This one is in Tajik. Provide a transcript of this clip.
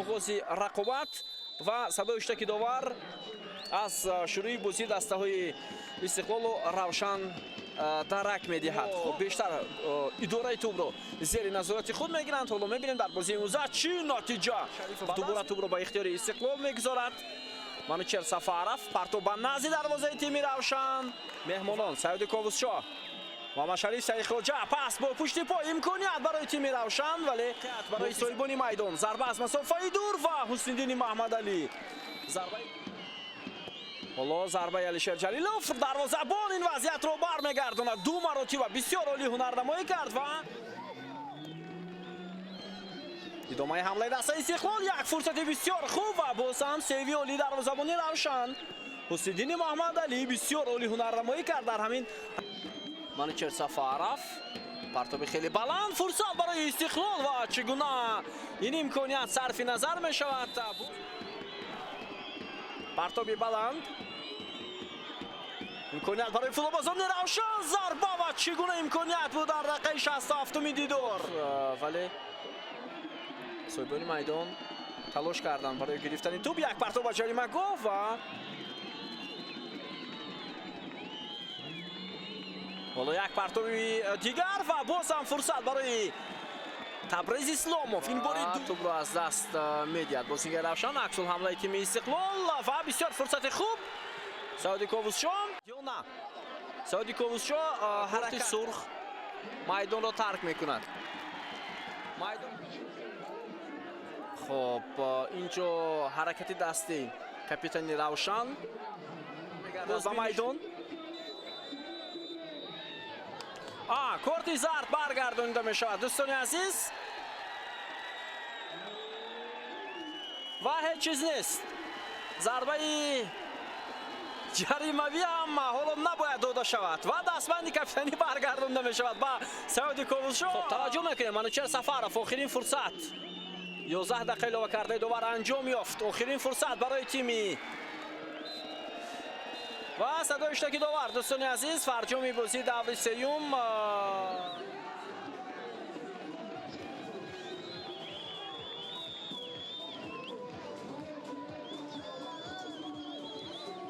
Оғози рақобат ва садои штаки довар аз шурӯи бозии дастаҳои Истиқлолу Равшан дарак медиҳад. Хуб, бештар идораи тӯбро зери назорати худ мегиранд. Ҳоло мебинем, дар бозии имрӯза чӣ натиҷа. Дубора тӯбро ба ихтиёри Истиқлол мегузорад. Манучер Сафаров, партоб ба назди дарвозаи тими Равшан. Меҳмонон, Саиди Ковусшоҳ, Муҳаммадшариф Саидхоҷа, пас бо пушти по, имконият барои тими Равшан, вале барои соҳибони майдон. Зарба аз масофаи дур ва Ҳусниддини Маҳмадалӣ. Зарбаи ҳоло зарбаи Алишер Ҷалилов, дарвозабон ин вазъиятро бармегардонад. Ду маротиба бисёр олӣ ҳунарнамоӣ кард ва идомаи ҳамлаи дастаи Истиқлол, як фурсати бисёр хуб ва боз ҳам севи олии дарвозабони Равшан. Ҳусниддини Муҳаммадалӣ бисёр олӣ ҳунарнамоӣ кард дар ҳамин. Манучер Сафаров, партоби хеле баланд, фурсат барои Истиқлол ва чӣ гуна ин имконият сарфи назар мешавад. Партоби баланд, имконият барои футболбозони Равшан, зарба ва чӣ гуна имконият буд дар дақиқаи 67-уми дидор, вале соҳибони майдон талош карданд барои гирифтани тӯб. Як партоб ба ҷаримагоҳ ва ҳоло як партоби дигар ва боз ҳам фурсат барои Табриз Исломов. Ин бори тӯбро аз даст медиҳад бозигари Равшан. Аксул ҳамлаи тими Истиқлол ва бисёр фурсати хуб. Сауди Ковусшо ё на? Сауди Ковусшо ҳаракати сурх, майдонро тарк мекунад. Майдон. Хоб, инҷо ҳаракати дасти капитани Равшан ба майдон. Корти зард баргардонида мешавад, дӯстони азиз, ва ҳеҷ чиз нест. Зарбаи ҷаримавӣ ҳам ҳоло набояд дода шавад ва дастбанди капитанӣ баргардонида мешавад ба Саиди Ковусшо. Хоб, таваҷҷӯҳ мекунем, Манучер Сафаров, охирин фурсат. 11 дақиқа илова кардаи довар анҷом ёфт. Охирин фурсат барои тими ва садои иштаки довар, дӯстони азиз, фарҷоми бозии даври сеюм.